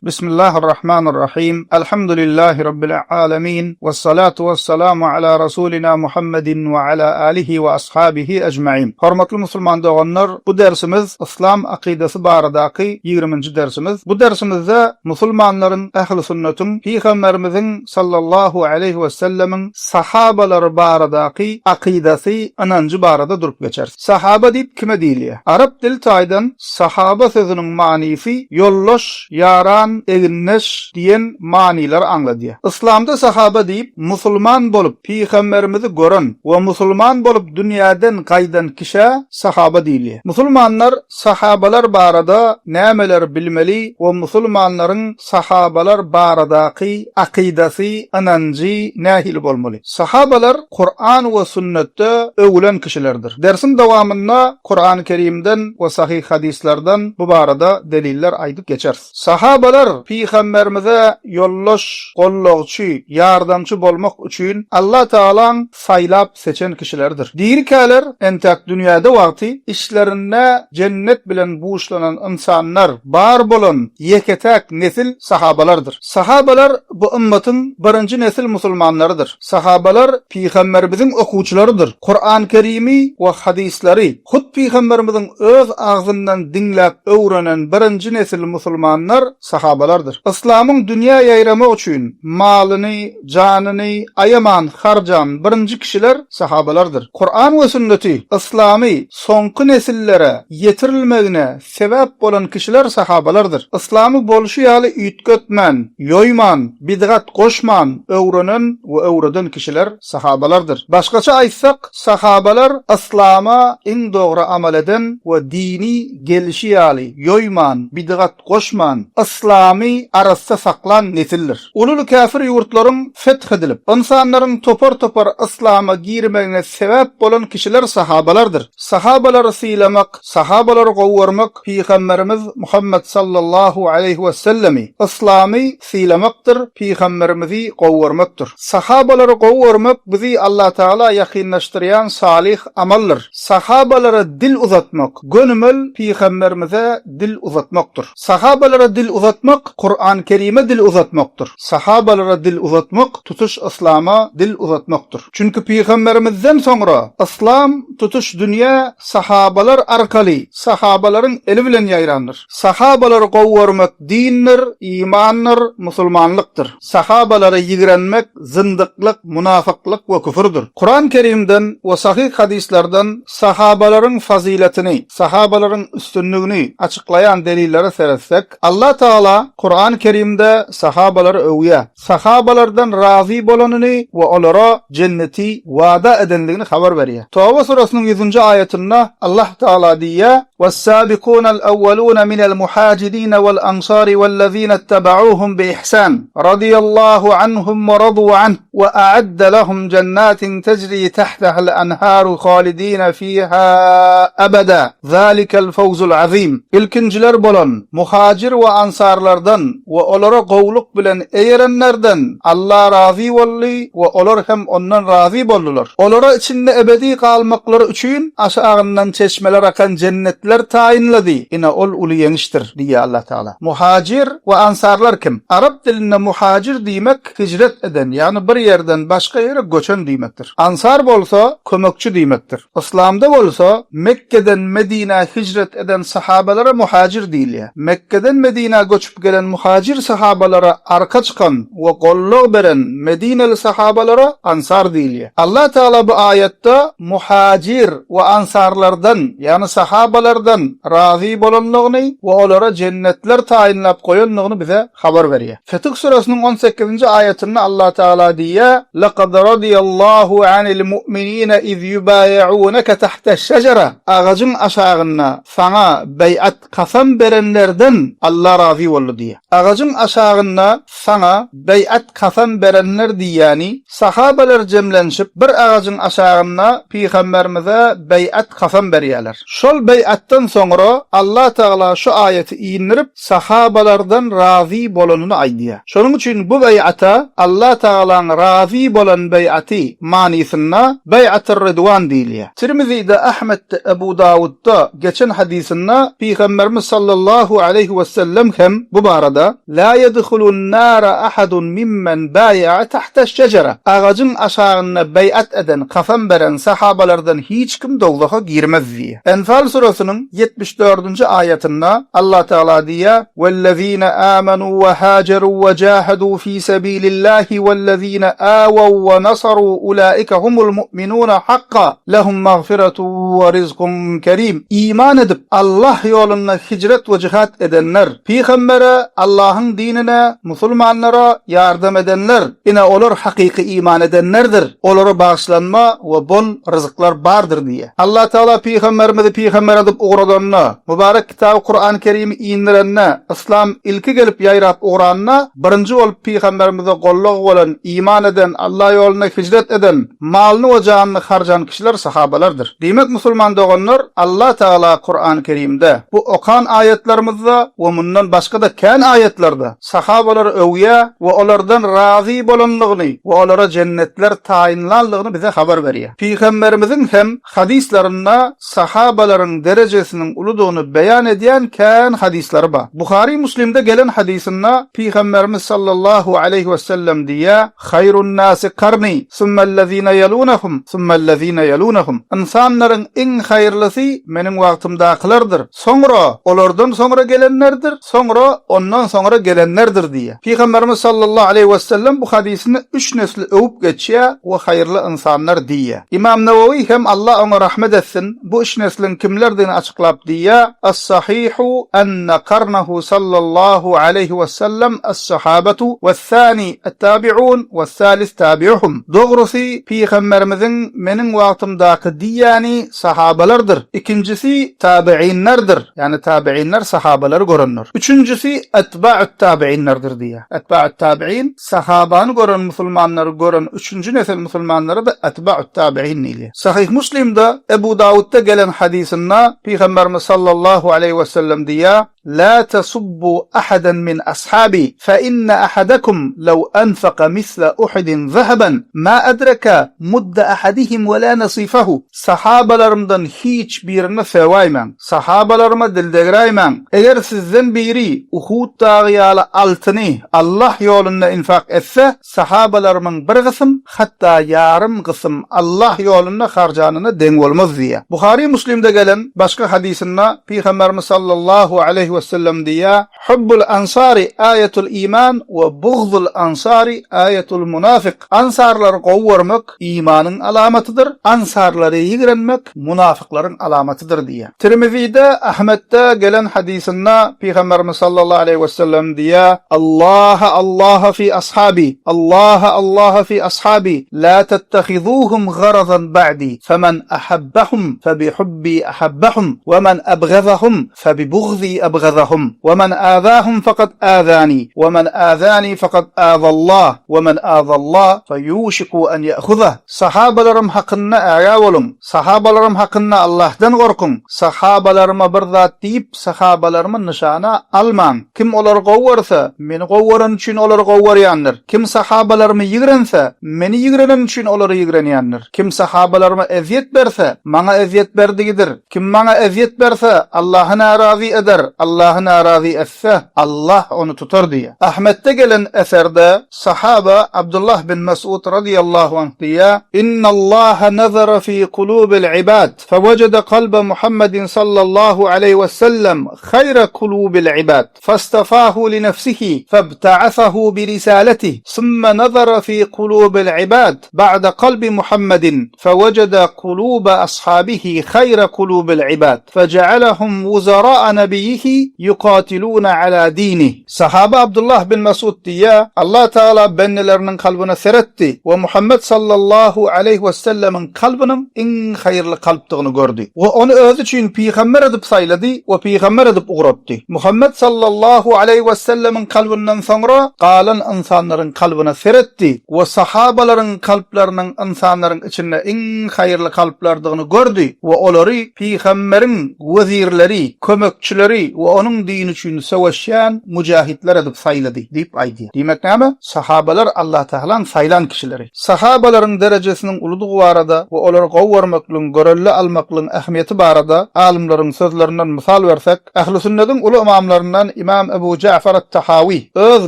Bismillahirrahmanirrahim. Elhamdülillahi Rabbil alemin. Vessalatu vesselamu ala Rasulina Muhammedin ve ala alihi ve ashabihi ecmain. Hormatly musulman doganlar, bu dersimiz Yslam akydasy baradaky ýigriminji dersimiz. Bu dersimizde musulmanlaryň, ähli sünnetiň, Pygamberimiziň sallallahu aleýhi we sellemiň sahabalary baradaky akydasy, ynanjy barada durup geçeris. Sahaba diýip kime diýilýär? Arap dil taýdan sahaba sözüniň manysy ýoldaş, ýaran, egindeş diýen manylary aňladýar. Yslamda sahaba diýip musulman bolup pygamberimizi gören we musulman bolup dünýäden gaýdan kişä sahaba diýilýär. Musulmanlar sahabalar barada nämeleri bilmeli we musulmanlaryň sahabalar baradaky akydasy, ynanjy nähili bolmaly? Sahabalar Kuran we sünnetde öwülen kişilerdir. Dersiň dowamynda Kurany Kerimden we sahyh hadyslardan bu barada deliller aýdyp geçeris. Sahabalar Pygamberimize ýoldaş, gollagçy, ýardamçy bolmak üçin Allah Tagalaň saýlap seçen kişileridir. Dirikäler entäk dünýäde wagty içlerinde jennet bilen buşlanan ynsanlar bar bolan ýeke-täk nesil sahabalardyr. Sahabalar bu ymmatyň birinji nesil musulmanlarydyr. Sahabalar Pygamberimiziň okuwçylarydyr. Kuran Kerimi we hadyslary hut Pygamberimiziň öz agzyndan diňläp öwrenen birinji nesil musulmanlar sahabalardyr. Yslamyň dünýä ýaýramagy üçin malyny, janyny aýaman harjan birinji kişiler sahabalardyr. Kuran we sünneti, yslamy soňky nesillere ýetirilmegine sebäp bolan kişiler sahabalardyr. Yslamy bolşy ýaly üýtgetmän, ýoýman, bidgat goşman öwrenen we öwreden kişiler sahabalardyr. Başgaça aýtsak, sahabalar yslama iň dogry amal eden we dini gelşi ýaly ýoýman, bidgat goşman, yslamy arassa saklan nesildir. Ululy käfir ýurtlaryň feth edilip, ynsanlaryň topar-topar yslama girmegine sebäp bolan kişiler sahabalardyr. Sahabalary sylamak, sahabalary gowy görmek Pygamberimiz Muhammet sallallahu aleýhi we sellemi, yslamy sylamakdyr, Pygamberimizi gowy görmekdir. Sahabalary gowy görmek bizi Allatagala ýakynlaşdyrýan salyh amaldyr. Sahabalara dil uzatmak, gönümel Pygamberimize dil uzatmakdyr. Sahabalara dil uzatmak, Kuran Kerime dil uzatmakdyr. Sahabalara dil uzatmak, tutuş yslama dil uzatmakdyr. Çünki Pygamberimizden soňra yslam tutuş dünýä sahabalar arkaly, sahabalaryň eli bilen ýaýrandyr. Sahabalary gowy görmek dindir, imandyr, musulmanlykdyr. Sahabalary ýigrenmek zyndyklyk, munafyklyk we küfürdir. Kuran Kerimden we sahyh hadyslardan sahabalaryň fazylatyny, sahabalaryň üstünligini açyklaýan delillere seretsek, Allah Tagala Kuran Kerimde sahabalary öwýär. Sahabalardan razy bolanyny we olara jenneti wada edendigini habar berýär. Toba surasynyň ýüzünji aýatynda Allah Tagala diýýär, Wes-sabikunal awwaluna minel muhajirina wal ansari wellezina ittabauhum bi ihsan, radiyallahu anhum we radu anh, we a'adda lahum jannatin tejri tahtahal anharu halidina fiha abada, zalikel fawzul azim. Ilkinjiler bolan muhajir we ansarlardan we olara gowulyk bilen eýerenlerden Alla razy boldy we olar hem Ondan razy boldular. Olara içinde ebedi galmaklary üçin aşagyndan çeşmeler akan jennetler taýynlady, ine ol uly ýeňişdir diýýär Allah Tagala. Muhajir we ansarlar kim? Arap dilinde muhajir diýmek hijret eden, ýagny bir ýerden başga ýere göçen diýmekdir. Ansar bolsa kömekçi diýmekdir. Yslamda bolsa Mekgeden Medinä hijret eden sahabalara muhajir diýilýär. Mekgeden Medinä göçüp gelen muhajir sahabalara arka çykan we gollag beren medineli sahabalara ansar diýilýär. Allah Tagala bu aýatda muhajir we ansarlardan, ýagny sahabalardan razy bolandygyny we olara jennetler taýynlap goýandygyny bize habar berýär. Fetih süresiniň on sekizinji aýatynda Allah Tagala diýýär, Lekad radiyallahu anil mu'minine iz yubayi'uneke tahtaş-şejere, Agajyň aşagynda saňa beýat, kasam berenlerden Allah razy boldy diýýär. Agajyň aşagynda saňa beýat, kasam berenler diýýäni, sahabalar jemlenişip bir agajyň aşagynda Pygamberimize beýat, kasam berýärler. Şol beýatdan soňra Allah Tagala şu aýaty indirip, sahabalardan razy bolanyny aýdýar. Şonuň üçin bu beýata Allah Tagalaň razy bolan beýaty manysynda Beýatyr-Rydwan diýilýär. Tirmizide, Ahmetde, Ebu Dawudda geçen hadysynda Pygamberimiz sallallahu aleýhi wesellem hem. Bu barada, La ýedhulun nara ahadun mimmen baýa'a tahtaş-şejere, Agajyň aşagynda beýat eden, kasam beren, sahabalardan hiç kim dowzaha girmez diýýär. Enfal süresiniň 74-nji aýatynda Allah Tagala diýýär, Wellezine amanu we hajeru we jahadu fi sebilillahi wellezine awaw we nasaru ulaika humul mu'minuna hakka lehum magfiratun we rizkun kerim. Iman edip, Allah ýolunda hijret we jihat edenler, Pygambere, Allahyň dinine, musulmanlara ýardam edenler, ine olar hakyky iman edenlerdir, olara bagyşlanma we bol ryzyklar bardyr diýýär. Allah Tagala Pygamberimizi pygamber edip ugradanda, mübarek kitaby Kurany Kerimi indirende, yslam ilki gelip ýaýrap ugranda, birinji bolup Pygamberimize gollag bolan, iman eden, Allah ýolunda hijret eden, malyny we janyny harjan kişiler sahabalardyr. Diýmek musulman doganlar Allah Tagala Kurany Kerimde, bu okan aýatlarymyzda we mundan başga-da kän aýatlarda sahabalary öwýär we olardan razy bolanlygyny we olara jennetler taýynlanlygyny bize habar berýär. Pygamberimiziň hem hadyslarynda sahabalaryň derejesiniň uludygyny beýan edýän kän hadyslary bar. Buhary Muslimde gelen hadysynda Pygamberimiz sallallahu aleýhi wesellem diýýär, Haýrun-nasi karni, summellezine ýelunehum, summellezine ýelunehum. Ynsanlaryň iň haýyrlysy meniň wagtymdakylardyr, soňra olardan soňra gelenlerdir, soňra ondan soňra gelenlerdir diýýär. Pygamberimiz sallallahu aleýhi wesellem bu hadysynda üç nesli öwüp geçýär we haýyrly ynsanlar diýýär. Ymam Nawawi hem Allah oňa rahmet etsin, bu üç nesliň kimlerdigini açyklap diýýär, As-sahihu enne karnahu sallallahu aleýhi wesellem as-sahabetu wes-sani et-tabi'un wes-salis tabi'uhum. Dogrusy, Pygamberimiziň meniň wagtymdaky diýýäni sahabalardyr. Ikinjisi tabi'inlerdir, ýagny tabi'inler sahabalary görenler. Üçünjisi etba'ut-tabi'inlerdir diýýär. Etba'ut-tabi'in sahabany gören musulmanlary gören üçünji nesil musulmanlara-da etba'ut-tabi'in diýilýär. Sahyh Muslimde Ebu Dawudda gelen hadysynda Pygamberimiz sallallahu aleýhi wesellem diýýär, La tasubbu ahadan min ashabi, fe inne ahadakum lew anfaka misle Uhudin zahaban, ma adraka mudda ahadihim we la nasifahu. Sahabalarymdan hiç birine sögäýmäň, sahabalaryma dil degräýmäň. Eger sizden biri Uhud dagy ýaly altyny Allah ýolunda infak etse, Sahabalarymyň bir gysym, hatda ýarym gysym Allah ýolunda harjanyna deň bolmaz diýýär. Buhary Muslimde gelen başga hadysynda Pygamberimiz sallallahu aleýhi wesellem diýýär, Hubbul ansary aýatul iman we bugzul ansary aýatul munafyk. Ansarlary gowy görmek imanyň alamatydyr, ansarlary ýigrenmek munafyklaryň alamatydyr diýýär. Tirmizide, Ahmetde gelen hadysynda Pygamberimiz sallallahu aleýhi wesellem diýýär, Allaha Allaha fi ashabi, Allaha Allaha fi ashabi, la tettehizuhum garazan ba'di, femen ahabbahum febihubbi ahabbahum, we men abgazahum febibugzi abgazahum, we men azahum fekad azani, we men azani fekad azallah, we men azallah feyuşiku en ye'huzah. Sahabalarym hakynda ägä boluň! Sahabalarym hakynda Allahdan gorkuň! Sahabalaryma bir zat diýip, sahabalarymy nyşana almaň! Kim olary gowy görse, meni gowy göreni üçin olary gowy görýändir. Kim sahabalarymy ýigrense, meni ýigreneni üçin olary ýigrenýändir. Kim sahabalaryma ezýet berse, maňa ezýet berdigidir. Kim maňa ezýet berse, Allahy närazy eder, Allahy närazy etse, Allah ony tutar diýýär. Ahmetde gelen eserde Sahaba Abdullah bin Mes'ud radyýallahu anh diýýär, Innallaha nazara fi kulubil ibad, fewejede kalbe Muhammedin sallallahu aleýhi we sellem haýra kulubil ibad, fastafahu li nefsihi, febta'asahu bi risaletih, summa nazara fi kulubil ibad ba'de kalbi Muhammedin, fewejede kuluba ashabihi haýra kulubil ibad, fejealehum wuzara'a nebiyyihi yukatiluna ala dinih. Sahaba Abdullah bin Mesud diýýär, Allah Tagala bendeleriniň kalbyna seretdi we Muhammet sallallahu aleýhi wesellemiň kalbynyň iň haýyrly kalpdygyny gördi we ony özi üçin pygamber edip saýlady we pygamber edip ugratdy. Muhammet sallallahu aleýhi wesellemiň kalbyndan soňra galan ynsanlaryň kalbyna seretdi we sahabalaryň kalplarynyň ynsanlaryň içinde iň haýyrly kalplardygyny gördi we olary pygamberiň wezirleri, kömekçileri we. we Onuň dini üçin söweşýän mujahidler edip saýlady diýip aýdýar. Diýmek näme? Sahabalar Allatagalaň saýlan kişileri. Sahabalaryň derejesiniň uludygy barada we olary gowy görmekligiň, görelde almaklygyň ähmiýeti barada alymlaryň sözlerinden mysal bersek, Ähli-sünnediň uly ymamlaryndan Ymam Ebu Ja'far at-Tahawi öz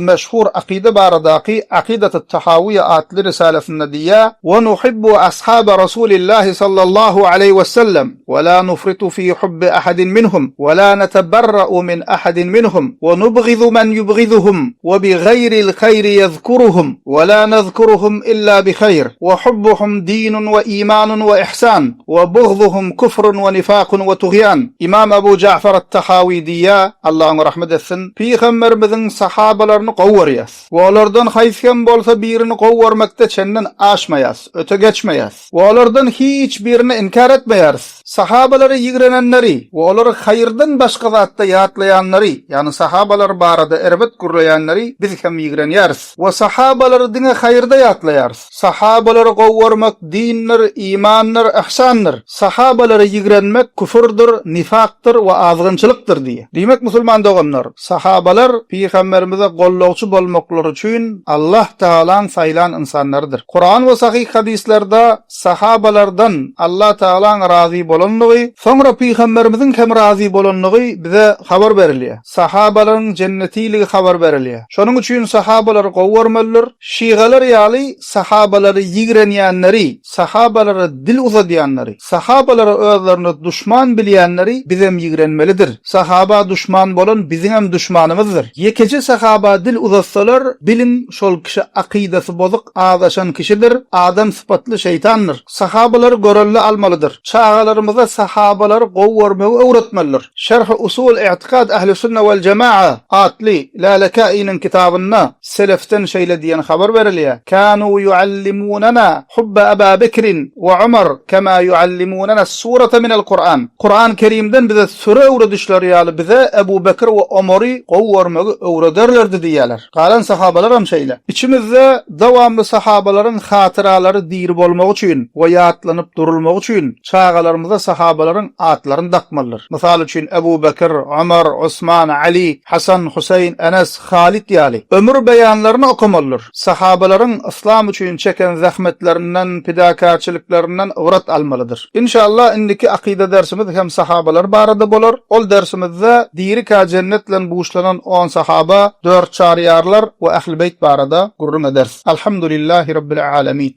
meşhur akyda baradaky Akydatut-Tahawiýa atly risalesinde diýýär, Wa nuhibbu ashaba Rasulillahi sallallahu aleýhi we sellem, we la nufritu fi hubbi ahadin minhum, we la natabarra'u min ahadin minhum, we nubghidu men yubghiduhum, we bi gaýril haýri ýezkuruhum, we la nazkuruhum illa bi haýr, we hubbuhum dinun we imanun we ihsan. We bugzuhum küfrun we nifakun we tugýan. Ymam Abu Ja'far at-Tahawi diýýär, Allah oňa rahmet etsin, Pygamberimiziň sahabalaryny gowy görýäs we olardan haýsy hem bolsa birini gowy görmekde çenden aşmaýas, öte geçmeýäs we olardan hiç birini inkär etmeýäris. Sahabalary ýigrenenleri we olary haýyrdan başga zatda ýatlaýanlary, ýagny sahabalar barada erbet gürleýänleri biz hem ýigrenýäris we sahabalary diňe haýyrda ýatlaýarys. Sahabalary gowy görmek dindir, imandyr, yhsandyr. Sahabalary ýigrenmek küfürdir, nifakdyr we azgynçylykdyr diýýär. Diýmek musulman doganlar, sahabalar Pygamberimize gollagçy bolmaklary üçin Allah Tagalaň saýlan ynsanlarydyr. Kuran we sahyh hadyslarda sahabalardan Allah Tagalaň razy bolanlygy, soňra Pygamberimiziň hem razy bolanlygy bize habar berilýär. Sahabalaryň jennetiligi habar berilýär. Şonuň üçin sahabalary gowy görmelidir. Şygalar ýaly sahabalary ýigrenýänleri, sahabalara dil uzadýanlary, sahabalara özlerine duşman bilýänleri bizem ýigrenmelidir. Sahaba duşman bolan biziňem duşmanymyzdyr. Ýekeje sahaba dil uzatsalar, biliň şol kişi akydasy bozuk azaşan kişidir, adam sypatly şeýtandyr. Sahabalary görelde almalydyr. Çagalarymyza sahabalary gowy görmegi öwretmelidir. Şerh-i Usul I'tikad Ehli Sünne vel Jema'a atly Lälekainiň kitabynda Selefden şeýle diýen habar berilýär, Kanu ýuallimunana hubba Aba Bekrin we Umar kema ýuallimunana surata minel Kuran. Kuran Kerimden bize süre öwredişleri ýaly bize Ebu Bekir we Omary gowy görmegi öwrederlerdi diýýärler. Galan sahabalaram şeýle. Içimizde dowamly sahabalaryň hatyralary diri bolmagy üçin we ýatlanyp durulmagy üçin çagalarymyza sahabalaryň atlaryny dakmalydyr. Mysal üçin Ebu Bekir, Omar, Osman, Ali, Hasan, Huseýn, Enes, Halyt ýaly ömür beýanlaryny okamalydyr. Sahabalaryň yslam üçin çeken zähmetlerinden, pidakärçiliklerinden ybrat almalydyr. Inşallah indiki akyda dersimiz hem sahabalar barada bolar. Ol dersimizde dirikä jennet bilen buşlanan on sahaba, dört çaryýarlar we ähli-beýt barada gürrüň ederis. Alhamdulillahi Rabbil alemin.